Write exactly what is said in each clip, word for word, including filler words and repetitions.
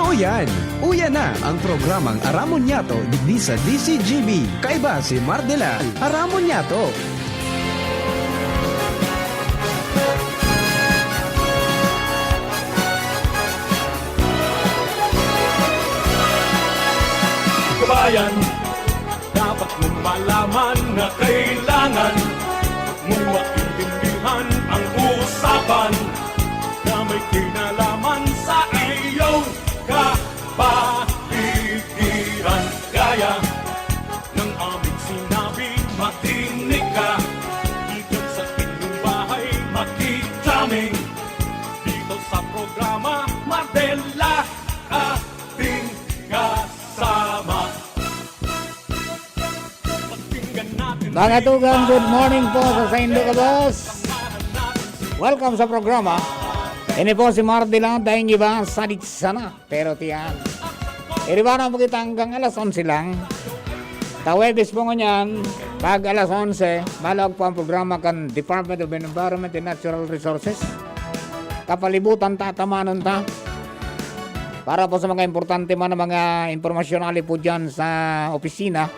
Uyan! Uyan na ang programang Aramon Nyato digdi sa D C G B. Kaiba si Mardelan. Aramon Nyato! Kabayan, dapat mong malaman na kailangan mong maintindihan ang usapan na may kinalaman sa iyong kapaligiran. Gaya ng aming sinabi, makinig ka. Dito sa inyong bahay, makikita kami. Dito sa programa, Mardelan, ating kasama. Pakinggan natin Mga tugang, good morning po sa saindo ka, boss. Welcome sa programa. Ini po si Mardelan, daing iba, sadit sana, pero tiyan. Iribaran po kita hanggang alas onse lang. Tawebes po ngunyan, pag alas onse, malawag po ang programa kan Department of Environment and Natural Resources. Kapalibutan ta, tamanon ta. Para po sa mga importante man na mga impormasyon, ali po dyan sa opisina.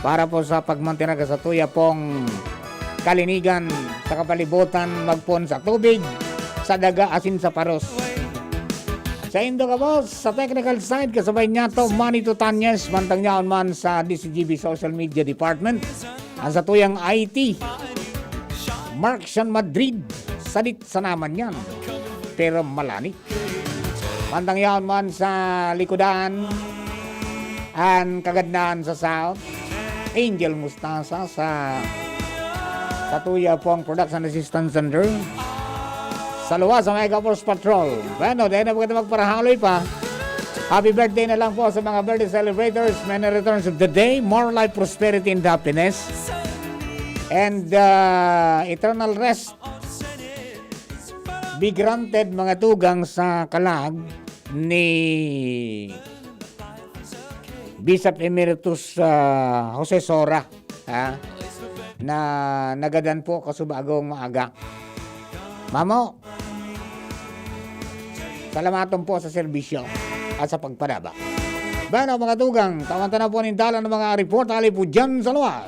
Para po sa pagmantener ka sa tuya pong kalinigan sa kapalibutan, magpoon sa tubig, sa daga, asin sa paros. Saindo ka, boss, sa technical side, kasabay niya to, Manny Tutanyes, mantang yaon man sa D C G B Social Media Department. Ang sa tuyang I T, Markson Madrid, sadit sa naman yan. Pero malani. Mantang yaon man sa likodan, an kagadnaan sa South, Angel Mustasa sa Satuya pong Production Assistance Center. Sa luwas sa Mega Force Patrol. Bueno, dahil na po kita magparahaloy pa. Happy birthday na lang po sa mga birthday celebrators. Many returns of the day. More life, prosperity, and happiness. And uh, eternal rest be granted, mga tugang, sa kalag ni Bishop Emeritus ah, Jose Sora, ha? Na nagadan po kasubagong maaga. Mamo, salamaton po sa serbisyo at sa pagpadaba. Bueno, mga tugang, tawan ta na po nin dalan ng mga report, ali po dyan sa luwas.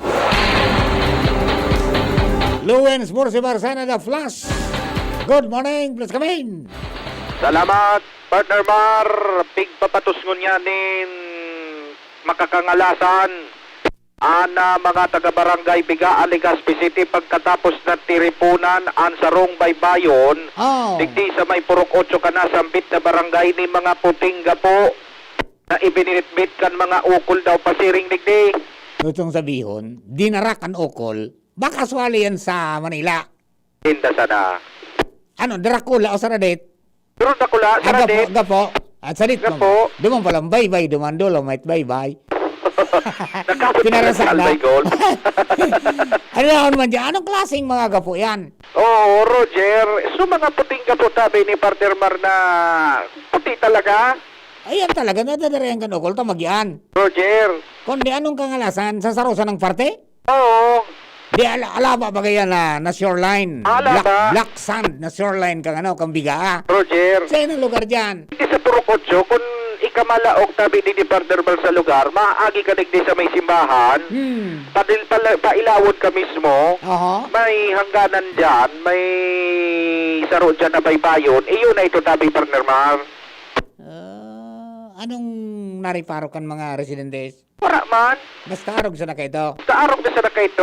Luwens Bursi Barcena, The Flash. Good morning, please come in. Salamat, Partner Mar. Pigpapatos ngunyan nin makakangalasan an ah, mga taga-barangay Biga, Legazpi City pagkatapos na tiripunan an sarong baybayon Oh. digdi sa may Purok Otso kana sambit na barangay ni mga puting gapo na ibinitbit kan mga ukol daw pasiring digdi. Gustong sabihon, dinarak an ukol, baka suwali yan sa Manila. Tinda sana. Ano, Dracula o Saradit? Pero dakula, Ah, gapo, Saradit. gapo. At sadit Gapo. Dumang pala ang baybay, dumando, lamay at baybay. Nakapit Pinarasa na na. Albay Gold. Ano naman dyan? Anong klaseng mga gapo yan? Oo, Roger. So, mga puting gapo tabi ni Partner Mar na puti talaga. Ayan talaga, nadadarayan kan ukol, ta magian. Roger. Kundi anong kangalasan? Sa sarosa ng parte? Oo. Di ala, alaba bagay yan na, na shoreline. Alaba. Black, black sand na shoreline kang ano, kang bigaa. Roger. Sa inang lugar dyan. Di sa Purok Otso, kung ikamalaog tabi ni Partner Mar sa lugar, maagi ka digdi sa may simbahan, Hmm. padil, pala, pailawon ka mismo, Oho. may hangganan dyan, may saro dyan na baybayon, iyon na ito tabi, Partner Mar. Ah, anong nariparo kan mga residentes? Wala man. Basta arog sa na kayo. Sa arog na sana kaito,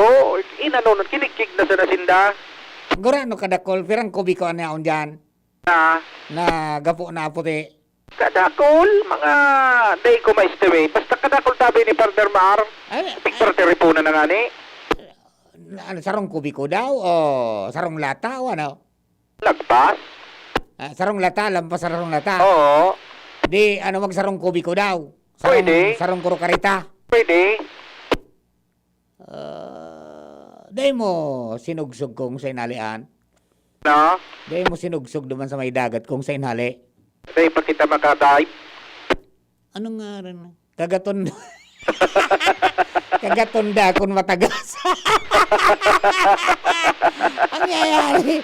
inano nun, kinikig na sana sinda. Gurano kadakol, pirang kubiko ang yaon dyan Na, na gapo na puti. kadakol, mga, day ko ma-estimate. Basta kadakol tabi ni Partner Mar, Ay, big parte ripunan na nga ni. Ano, sarong kubiko daw o sarong lata o ano? Lagpas? Ah, sarong lata, lampas sa sarong lata. Oo. Di, ano, magsarong kubiko daw. Sarong, Pwede. Sarong kurukarita. Pwede. Ah, dai mo sinugsog kung sa inalian. No? Dai mo sinugsog duman sa may dagat kung sa inali. Day pa kita makadive. Anong nga rin? Kagaton. Kagaton da kung matagas. Ang nangyayari,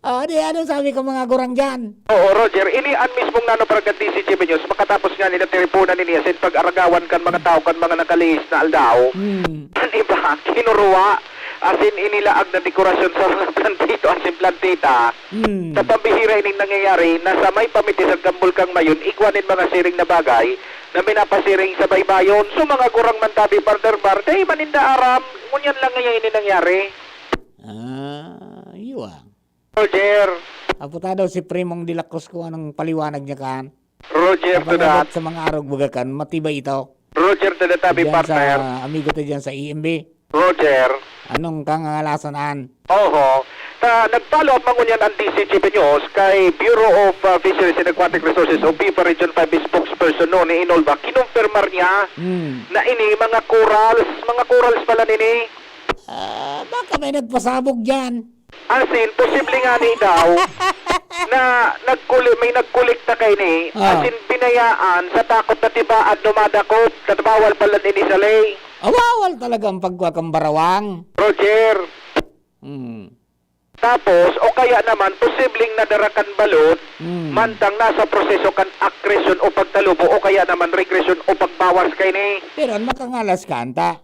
Ah, di, anong sabi ka, mga gurang dyan? Oo, Roger, ini an mismong nano parang kan D C G B News, makatapos nga nila tiriponan ini asin pag-aragawan kan mga tao kan mga nakalihis na aldaw. Hmm. An iba, kinuruwa, asin inilaag na dekorasyon sa mga plantito asin plantita. Hmm. Sa pambihira ining nangyayari, na sa may pamitisan kan Bulkang Mayon, igwa nin mga siring na bagay na minapasiring sa baybayon. So, mga gurang man tabi, Partner Mar, dai man ninda aram, ngunyan lang ngayon ini nangyari. Ah, iyo ah. Roger. Apo ta daw si Primong de la Cruz kung anong paliwanag niya kan. Roger to that. Kapag abot sa mga arog, baga kan, matibay ito. Roger to that, abi, partner. Diyan sa amigo to diyan sa E M B. Roger. Anong kangangalasan an? Oho. Sa nag-follow up man ngunyan ang D C G B News kay Bureau of, uh, Fisheries and Aquatic Resources o BFAR Region five spokesperson no ni Inolba, kinumpirmar niya Hmm. na ini mga corals, mga corals pala nini. Ah, baka may nagpasabog diyan. As in, posible nga ni daw na nagkuli-, may nagkolekta kaini, Ah. as in, binayaan sa takot na tibaad dumadakop, na bawal pala ini sa ley. Ah, bawal talaga ang pagkuha kang barawang. Roger. Hmm. Tapos, o kaya naman, posibleng nadara kan balod, Hmm. mantang nasa proseso kan akresyon o pagtalubo, o kaya naman regresyon o pagbawas kaini. Pero an makangalas ka, anta?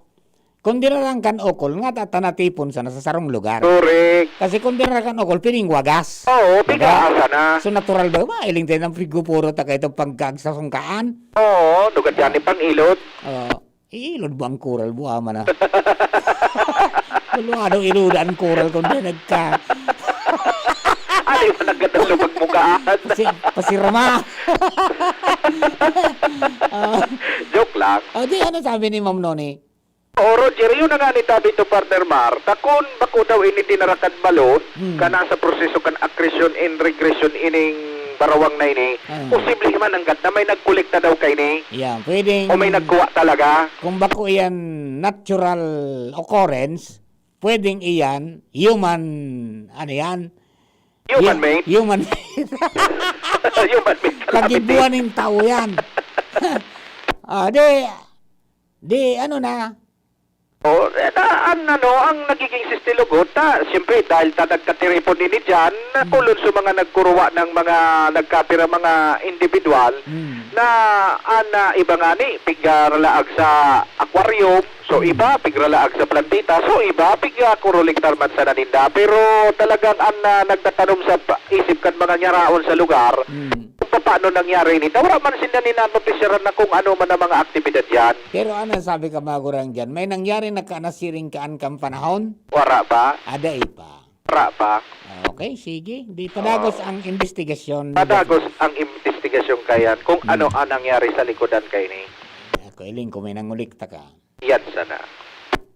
Kung dinaran kan ukol, ngata ta natipon sana sa sarong lugar. Correct. Kasi kung dinaran kan ukol, pining wagas. Oo, diba? Pigaasa na. So, natural ba? Mailing tayo ng pigo, puro ta kayo itong pagkag sa sungkaan. Oo, lugad yan, Ah. ipang-ilot. Oo. Iilod mo ang kural mo, ama na. Kung ano, iluda ang kural kung di nagka- Ano yung nagkatalo magmukaan? Kasi, pasirma. Ah. Joke lang. O, di, ano sabi ni Ma'am Noni? Oo, Roger, yun na nga ni tabi to, Partner Mar. Ta kun bako daw ini dinara kan balod, Hmm. ka nasa proseso kan accretion and regression ining barawang na ini, Ah. posible man nanggad na may nagkolekta daw kaini. Yeah, pwedeng O may nagkuha talaga. Kung bako iyan natural occurrence, pwedeng iyan human, ano yan? Human Hu-, made? Human made. Human made calamity. Kagibuan nin tawo yan. Ah, di, di, ano na? Oh, eh, na, an, ano, ang nagiging sistilugot, ta, siyempre, dahil ta nagkatiripon ini diyan, na Hmm. kulon sa mga nagkuruwa ng mga nagkapira mga individual, Hmm. na, an, ah, iba nga ni, pigralaag sa aquarium, so, Hmm. iba, pigralaag sa plantita, so, iba, pigakurulektar man sa naninda. Pero talagang an, ah, nagtatanom sa pa-, isip kan mga nyaraon sa lugar, Hmm. kung paano nangyari ini. Ta wala man sinda ninanotisyaran na kung ano man ang mga aktibidad yan. Pero ano sabi ka, Magurang, diyan? May nangyari na ka, nasiring ka an kan panahon? Wara pa. Aday pa. Wara pa. Okay, sige. Di padagos Oo. ang investigasyon. Padagos ang investigasyon kayan kung Hmm. ano ang nangyari sa likodan kaini. Ako, iling ko may nangulikta ka. Yan sana.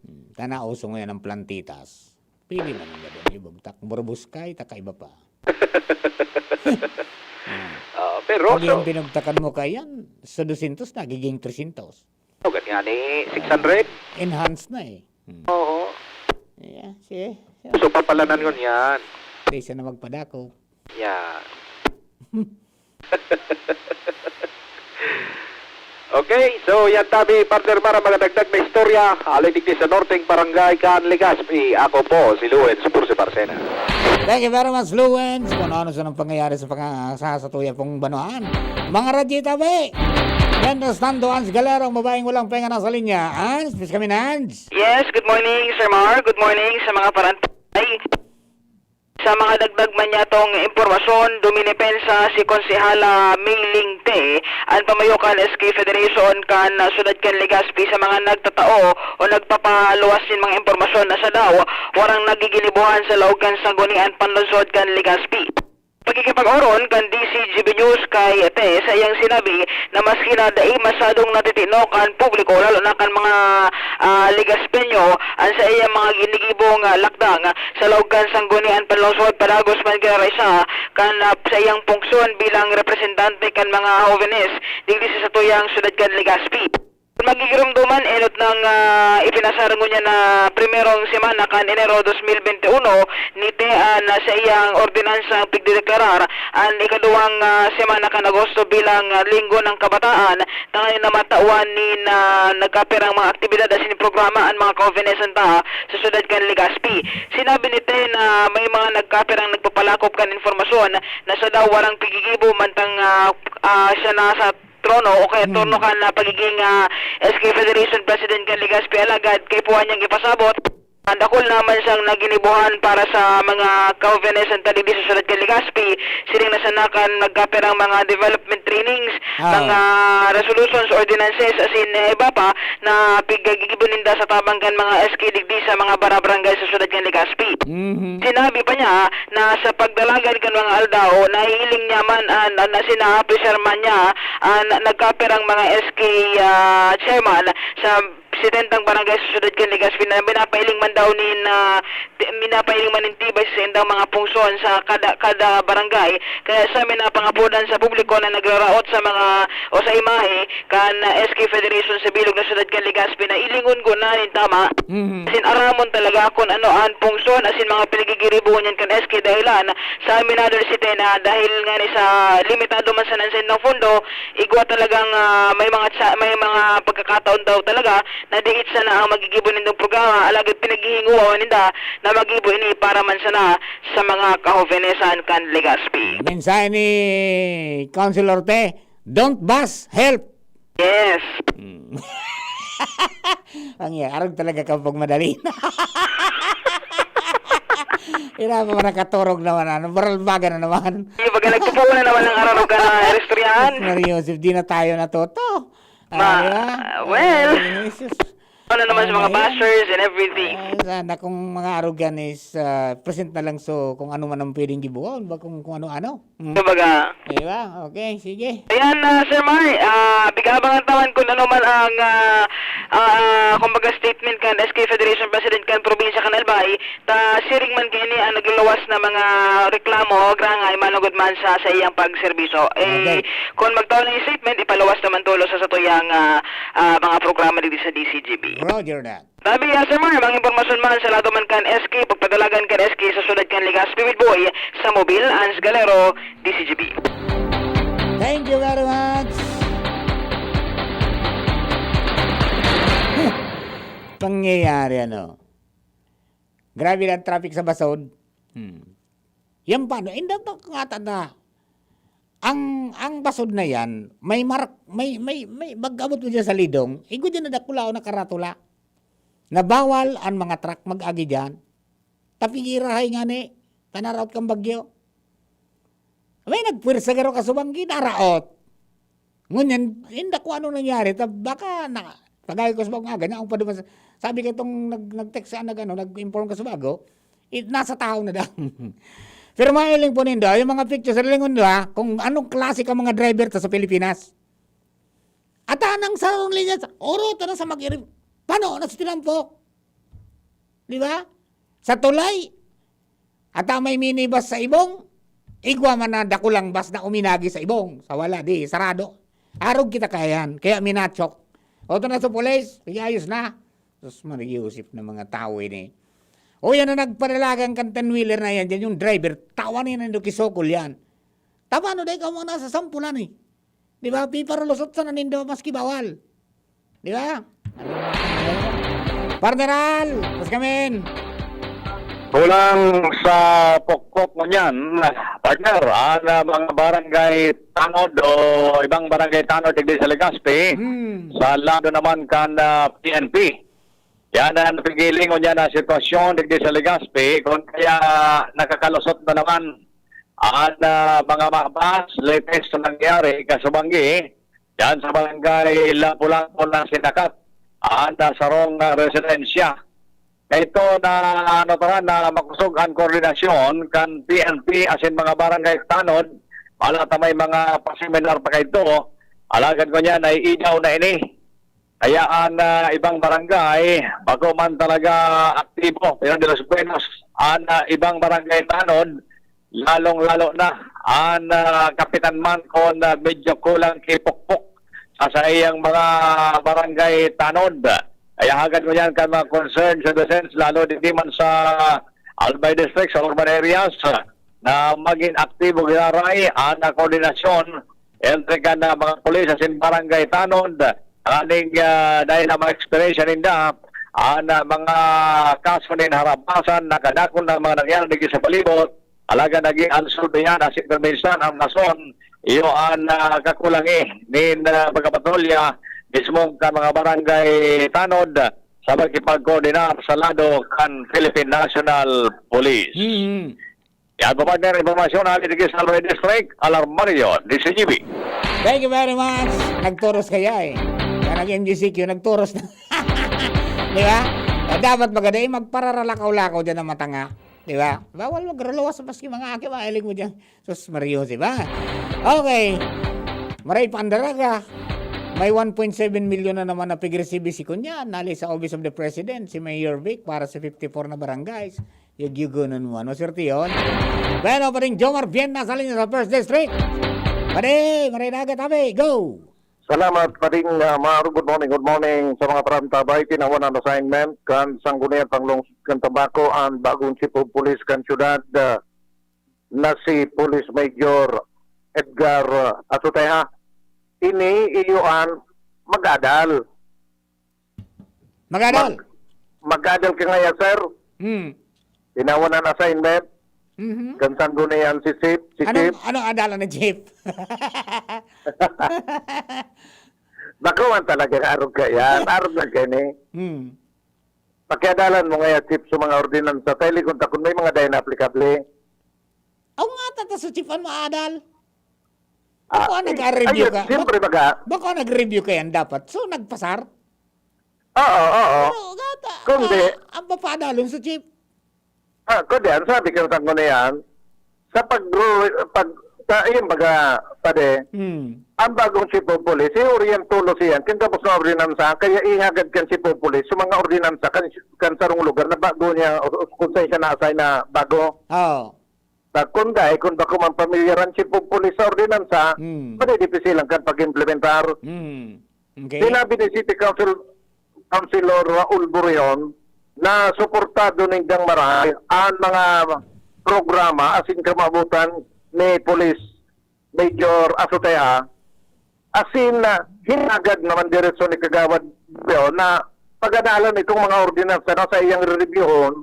Hmm. Tana, uso ngayon ang plantitas. Pwede man ang gabon, ibugtak. Burbuskay, taka iba pa. Ah. Ah, pero Pag so yung binugtakan mo kayan, sa dosyentos, nagiging tresyentos. Ugat nga ni six hundred. Ah, enhanced na eh. Hmm. Oo. Yeah, sige. So, papalanan ngunyan. Kaysa na magpadako. Yeah. Okay, so yan tabi, partner Mar, ang mga dagdag na istorya. Alay digdi sa Norteng Barangay, kan Legazpi. Ako po, si Luen Supursi Parsena. Thank you very much, Luen. Kung ano sa nang pangyayari sa panga-, sa, sa tuya pong banwaan. Mga radyo tabi. Mientras tanto, Ans Galero, ang babaeng walang penga nasa linya. Ans, please kami, Ans. Yes, good morning, Sir Mar. Good morning sa mga parantay. Sa mga dagdag man niyatong impormasyon, duminepensa si Konsehala May Lingte, an pamayo kan S K Federation kan Syudad kan Legazpi, sa mga nagtatao o nagpapaluwas nin mga impormasyon na siya daw warang nagiginibuhan sa laog kan Sangguniang Panlungsod kan Legazpi. Pakikipag-oron kan D C G B News kay Te sa iyang sinabi na maski na dai masyadong natitino kan publiko, lalo na kan mga, ah, Legazpeño, ang sa iyang mga ginigibong, ah, lakdang sa laog kan Sangguniang Panlungsod, padagos man giraray siya kan, ah, sa iyang punksyon bilang representante kan mga hovenes digdi sa satuyang syudad kan Legazpi. Magigiromdoman, enot nang, ah, ipinasar ngunyan na primerong semana kan Enero dos mil bente uno ni Te an, ah, sa iyang ordinansang pigdedeklarar an ikaduwang, ah, semana kan Agosto bilang, ah, Linggo ng Kabataan, tanganing na matawan nin, ah, nagkapirang mga aktibidad asin programa an mga kahobenesan ta sa siyudad kan Legazpi. Sinabi ni Te na may mga nagkapirang nagpapalakop kan impormasyon na siya daw warang pigigibo mantang, ah, ah, siya nasa trono o kaya Hmm. trono kan, ah, pagiging, ah, S K Federation President kan Legazpi, alagad kaipuhan niyang ipasabot, ah, dakul naman siyang naginibohan para sa mga kahobenesan ta digdi sa siyudad kan Legazpi, siring na sana kan nagkapirang mga development trainings, Ah. mga resolutions, ordinances, asin, eh, iba pa na piggigibo ninda sa tabang kan mga S K digdi sa mga barabarangay sa siyudad kan Legazpi. Mhm. Sinabi pa niya na sa pagdalagan kan mga aldaw, nahihiling niya man, ah, na, na sinaapresyar man niya, ah, na, nagkapirang mga S K, ah, chairman sa setentang barangay sa siyudad kan Legazpi na pinapahiling man daw nin, ah, ti-, pinapahiling man nin tibay sa saindang mga pungsyon sa kada, kada barangay. Kaya sa minapangapodan sa publiko na nagraraot sa mga o sa imahe kan, ah, S K Federation sa bilog na siyudad kan Legazpi na ilingon ko na nin tama. Mhm. Asin aramon talaga kun ano an pungsyon asin mga pinagigiribuon niyan kan S K dahilan sa minadol si Tena dahil nga ni sa limitado man sa nansan ng pondo, igwa talagang, ah, may mga tsa-, may mga pagkakataon daw talaga na diit sana ang magigibo nindong programa, alagad pinaghihinguwawan ninda na magibo ini para man sana sa mga kahobenesan kan Legazpi. Mensahe ni Councilor Te, "Don't bash, help." Yes. Hmm. Ang iya, arog talaga kapag madali. Ira pa man nakaturog naman, ano, baralbagan na naman. Yung baga nagpupunan naman ng ararugan na istoryahan. Maria Joseph, di na tayo natuto. Ah, Ma-, di ba? Well, Ay, Jesus. Ano naman sa Ano mga yan? bashers and everything. Ah, sana kung mga arogan is, ah, present na lang, so kung ano man ang pwedeng gibuhaon, ba kung, kung ano-ano. Mm. Kumbaga. Di ba? Okay, sige. Ayan, ah, Sir Mar, ah, pig-aabangan ta man kung ano man ang, ah, ah, ah, kumbaga statement kan S K Federation President kan probinsya kan Albay, ta siring man kaini ang nagluluwas na mga reklamo, grangay, manugod man sa, sa iyang pagserbisyo. Eh, Okay. kung magtao na statement, ipaluwas naman tulo sa satuyang, ah, ah, mga programa dito sa D C G B. Roger that. Tabi, ah, Sir Mar, mga impormasyon man sa lado man kan S K, pagpadalagan kan S K sa syudad kan Legazpi with Boy, sa Mobil, Ans Galero, D C G B. Thank you very much. Pangyayari, ano? Grabe na ang traffic sa Basod. Hmm. Yan pa, no? Inda pa kangatan na. Ang, ang Basod na yan, may mark, may, may, may, pag-abot mo dyan sa Lidong, igwa dyan na dakulaon na karatula na bawal ang mga truck mag-agi dyan. Tapigirahay nga ni, tanaraot kang bagyo. May nagpwersa garo ka subang ginaraot. Ngunyan, inda ko ano nangyari. Ta-, baka na, tagay ko sa mga ganyan, ang padumas, sabi ka itong nag-, nag-text sa nag-, ano, nag-inform ka sa bago, it, nasa tao na daw. Pero mahiling po nindo, yung mga pictures, lingon nindo, ha, kung anong klase ka mga driver ta sa Pilipinas. At anang sarong linya, sa oro, ta na sa mag-irim, pano na sa tinampok. Di ba? Sa tulay, ata may minibus sa Ibong, igwa man na dakulang bus na uminagi sa Ibong. Sa wala, di, sarado. Arog kita kayan, kaya minachok. O, ito na sa pulis, sige, ayos na. Sus, Maria Joseph na mga tao ini. O, yan na nagpadalagan kan ten-wheeler na yan, yan yung driver, tawan niya na kisokol yan. Tama, no, dahil ka mga nasa sampulan eh. Di ba? Piparulusot sana nindo, maski bawal. Di ba? Partner Al, pas kami. Kulang sa pokpok mo niyan, partner, ah, na mga barangay tanod o ibang barangay tanod digdi sa Legazpi, Hmm. sa lado naman kan, ah, P N P. Yan ang napigiling o yan ang sitwasyon digdi sa Legazpi, kung kaya nakakalusot na naman ang, ah, mga mahbas, latest na nangyari, kasubanggi, yan sa barangay Lapu-Lapu na sinakat, ang, ah, sarong, ah, residensya. Ito na, ano, tahan na makusog ang koordinasyon kan P N P asin mga barangay tanod, wala ta may mga paseminar pa kaito, alagad ngunyan ay idaw na ini. Kaya ang, ah, ibang barangay, bako man talaga aktibo, pero de los buenos, ang, ah, ibang barangay tanod, lalong-lalo na ang, ah, kapitan man kon, ah, medyo kulang kipukpok ah, sa iyang mga barangay tanod. Kaya hagad mo yan kan mga concerned citizens, lalo digdi man sa Albay District, sa urban areas, na magin aktibo giraray an, ah, koordinasyon entre kan, ah, mga pulis asin barangay tanod. Aning, ah, dahil ang mga eksperyensya ninda, an, ah, mga kaso nin harabasan, nakadakon na mga nangyari digdi sa palibot, alagad nagin unsolved iyan asin minsan ang rason iyo an, ah, kakulangi nin, ah, pagkapatrolya mismo kan mga barangay tanod sa pagkipagkoordinar sa lado kan Philippine National Police. Mm. Yan po, partner, impormasyon hali digdi sa Albay District, Alarmario, D C G B. Thank you very much. Nagturos kaya eh. Kaya nag-M G C Q, nagturos na. Di ba? Dapat maganda eh, magpararalakaw-lakaw dyan ang matanga. Di ba? Bawal magralawas maski mga aki, mahilig mo dyan. Sus, Mario, di ba? Okay. Maray pa ang daraga. May one point seven million na naman na pig-receive si Kunya, nali sa Office of the President, si Mayor Vic, para sa fifty-four na barangays. Yugyugunon mo, ano, Sir Tion? Bueno, pa rin Jomar Bien, nasa linya sa First District. Pare, maray na agad, tabi. Go! Salamat, Pading, ah, Maru. Good morning, good morning sa mga parantabay. Tinawan an assignment kan Sangguniang Panglungsod kan Tabaco an bagong Chief of Police kan siyudad, ah, na si Police Major Edgar, ah, Azuteja. Ini iyo an mag-adal. Mag-adal? Mag-, mag-adal ka ngaya, sir. Hmm. Tinawan an assignment. Mhm. Kan Sangguniang si Chief, si Anong, Chief. Anong adalan ni Chief? Bako man talaga, arog ka yan. Arog lang ka ni. Hmm. Pakiadalan mo ngaya, Chief, sa mga ordinansa. Kaya likod ta kung may mga dai na aplikable. Aw nga, tata sa Chief an maadal. Ah, Bako eh, nag-review ayun, ka. Siyempre, Bak-, baga. Bako nag-review ka yan dapat. So, nagpasar? Oo, oo. Pero, gata, Kundi ah, ang papadalon sa Chief. Ah, kundi, ang sabi kan Sanggunian, sa pag-, pag, sa, ayun, baga, pade, Hmm. ang bagong Chief of Police, i-orient tulos iyan, kan gabos na ordinansa, kaya ihagad kan Chief of Police, sa mga ordinansa, kan, kan sarong lugar na bago niya, o, o, kung saan siya na-assign na bago. Oo. Ta, kun dai, kun bako man pamilyar an Chief of Police sa ordinansa, Hmm. madidipisilan kan pag-implementar. Hmm. Okay. Sinabi ni City Council, Councilor Raul Burion na suportado nindang marahay an mga programa asin kamawotan ni Police Major Azotea. Asin, ah, hinagad naman diretso ni Kagawad Burion na pag-adalan itong mga ordinansa na sa iyang rerebyuhon.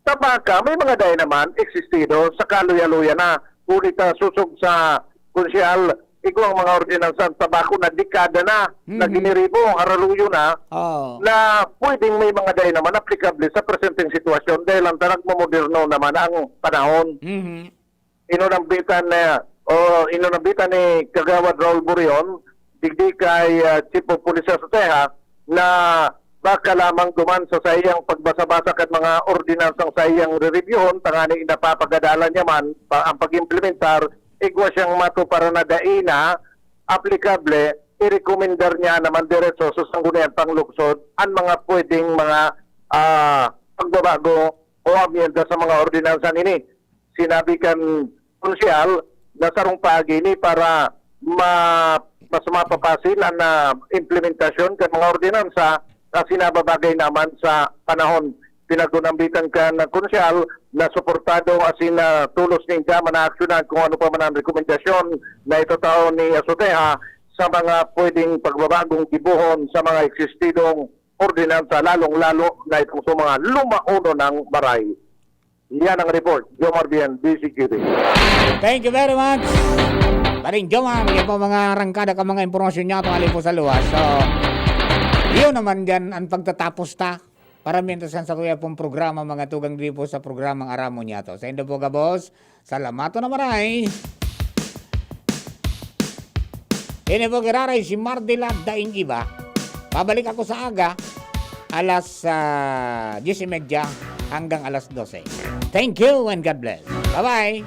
Sa baka, may mga dai naman existido sa kaluya-luya na. Huli ta sosog sa Konsehal, igwang mga ordinansa sa Tabaco na dekada na, Mhm. na giniribo, haraluyo na, Oo. na pwedeng may mga dai naman aplikable sa presenteng sitwasyon dahil ang tanag mamoderno naman ang panahon. Mhm. Inunambitan na, o inunambitan ni Kagawad Raul Burion, digdi kay, ah, Chief of Police Azotea, na baka lamang duman sa saiyang pagbasa-basa kan mga ordinansang saiyang rerebyuhon, tangani napapagadalan niya man pa, ang pag-implementar, igwa siyang matuparan na dai na aplikable, irekomendar niya naman diretso sa Sangguniang Panglungsod ang mga pwedeng mga, ah, pagbabago o amyenda sa mga ordinansa nini. Sinabi kan Konsehal na sarong paagi ini para ma-, mas mapapasil an, ah, implementasyon kan mga ordinansa asin nababagay naman sa panahon. Pinagunambitan kan Konsehal na suportado asin, ah, tulos ninda man naaksyonan kung ano pa man ang rekomendasyon na itatao ni Azotea sa mga pwedeng pagbabagong gibohon sa mga eksistidong ordinansa, lalong-lalo na itong sa mga lumaonon ng baray. Yan ang report. Jomar Bien, D C Q T. Thank you very much, Paring Jomar. Yan po mga arangkada ka mga impormasyon niya, hali po sa luwas. So, yun naman dyan ang pagtatapos ta. Para mientras yan sa kuya pong programa, mga tugang di po sa programang Aramo Niya To. Sa indo po, gabos, salamaton na maray. Ini po giraray si Mardila Daing Iba. Pabalik ako sa aga, alas, ah, diyes y media hanggang alas dose. Thank you and God bless. Bye-bye.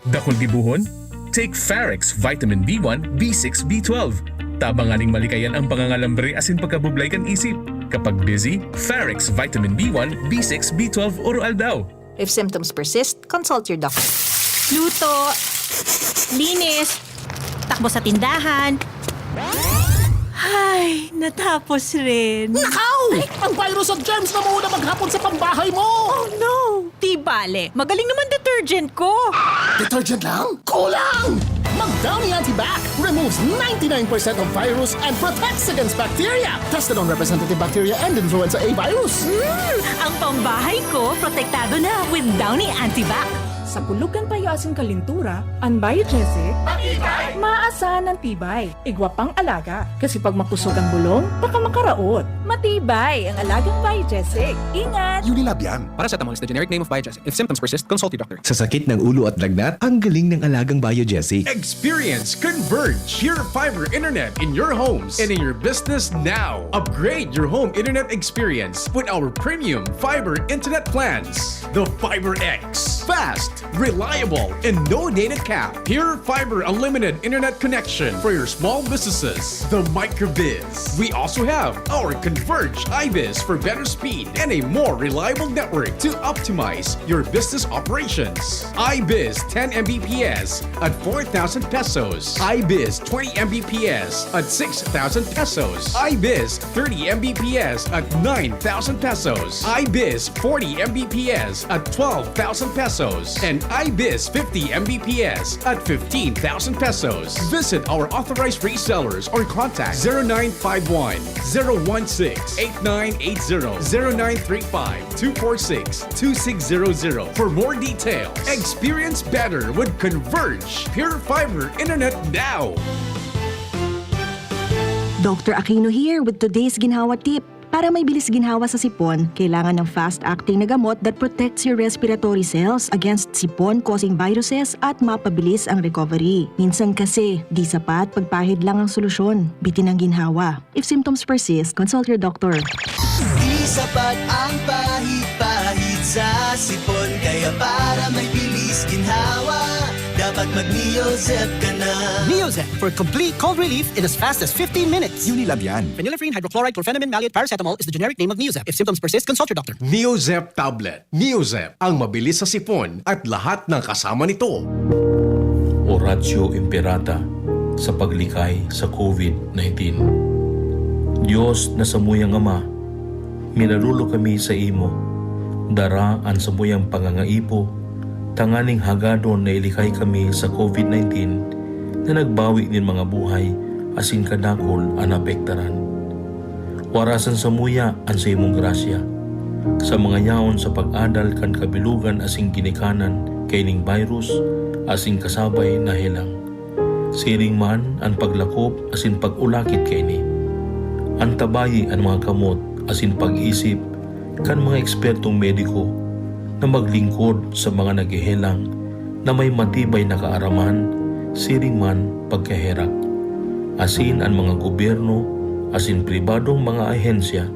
Dakul gibohon? Take Farex Vitamin B one, B six, B twelve. Tabang nganing malikayan ang pangangalambre asin pagkabublay kan isip. Kapag busy, Farex Vitamin B one, B six, B twelve oro-aldaw. If symptoms persist, consult your doctor. Luto, linis, takbo sa tindahan. Ay, natapos rin. Nakaw! Ang virus at germs na muna maghapon sa pambahay mo! Oh no! Di bale, magaling naman detergent ko. Detergent lang? Kulang! Mag Downy Antibac removes ninety-nine percent of virus and protects against bacteria. Tested on representative bacteria and influenza A virus. Mm, ang pambahay ko protektado na with Downy Antibac. Sa kulog kan payo asin kalintura, an Biogesic maasan an tibay. Igwa pang alaga, kasi pag makusog ang bulong, baka makaraot. Matibay ang alagang Biogesic. Ingat! Unilab yan. Paracetamol is the generic name of Biogesic. If symptoms persist, consult your doctor. Sa sakit ng ulo at lagnat, ang galing ng alagang Biogesic. Experience Converge Pure Fiber Internet in your homes and in your business now. Upgrade your home internet experience with our premium fiber internet plans. The Fiber X. Fast, reliable, and no data cap. Pure Fiber Unlimited Internet Connection for your small businesses. The Microbiz. We also have our Converge iBiz for better speed and a more reliable network to optimize your business operations. iBiz ten M B P S at four thousand pesos. iBiz twenty M B P S at six thousand pesos. iBiz thirty M B P S at nine thousand pesos. iBiz forty M B P S at twelve thousand pesos. And iBiz fifty M B P S at fifteen thousand pesos. Visit our authorized resellers or contact zero nine five one, zero one six, eight nine eight zero, zero nine three five, two four six, two six zero zero for more details. Experience better with Converge Pure Fiber Internet now. Doctor Aquino here with today's Ginhawa Tip. Para may bilis ginhawa sa sipon, kailangan ng fast-acting na gamot that protects your respiratory cells against sipon-causing viruses at mapabilis ang recovery. Minsan kasi, di sapat pagpahid lang ang solusyon. Bitin ang ginhawa. If symptoms persist, consult your doctor. Di sapat ang pahid-pahid sa sipon, kaya para may bilis ginhawa, dapat mag-Neozep ka na. Neozep for complete cold relief in as fast as fifteen minutes. Unilab yan. Phenylephrine, hydrochloride, chlorphenamine maleate, paracetamol is the generic name of Neozep. If symptoms persist, consult your doctor. Neozep tablet. Neozep, ang mabilis sa sipon at lahat ng kasama nito. Oratio Imperata, sa paglikay sa covid nineteen. Dios na samuyang Ama, minarolo kami sa imo. Dara an samuyang pangangaipo tanganing hagadon na ilikay kami sa covid nineteen na nagbawi nin mga buhay asin kadakul an naapektaran. Warasan samuya an saimong grasya, sa mga yaon sa pag-adal kan kabilogan asin ginikanan kaining virus asin kasabay na helang. Siring man an paglakop asin pag-ulakit kaini. Antabayi an mga kamot asin pag-isip kan mga ekspertong mediko na maglingkod sa mga naghehelang na may matibay na kaaraman siring man pagkaherak, asin an mga gobyerno asin pribadong mga ahensya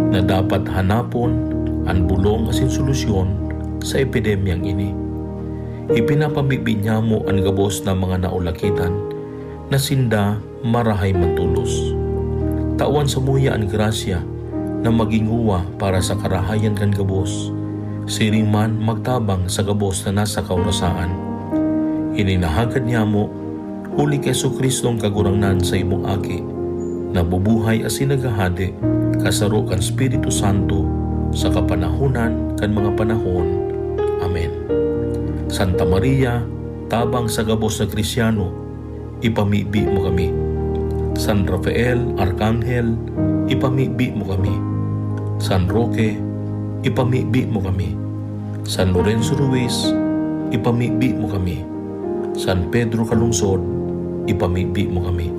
na dapat hanapon an bolong asin solusyon sa epidemyang ini. Ipinapamibi niyamo an gabos na mga naulakitan na sinda marahay man tolos. Tawan samuya an grasya na magin nguwa para sa karahayan kan gabos, siring man magtabang sa gabos na nasa kaorasaan. Ini nahagad niyamo huli ki Jesu-Cristong Kagurangnan, saimong Aki, na bubuhay asin naghahade, kasaro kan Espiritu Santo, sa kapanahonan kan mga panahon. Amen. Santa Maria, tabang sa gabos na Kristiano, ipamibi mo kami. San Rafael, Arkanghel, ipamibi mo kami. San Roque, ipamibi mo kami. San Lorenzo Ruiz, ipamibi mo kami. San Pedro Calungsod, ipamibi mo kami.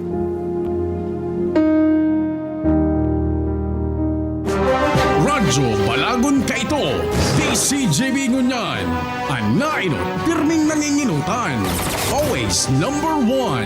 Radyo Balagon Kaito, D C G B Ngunyan, an nainot, pirming nanginginotan. Always number one.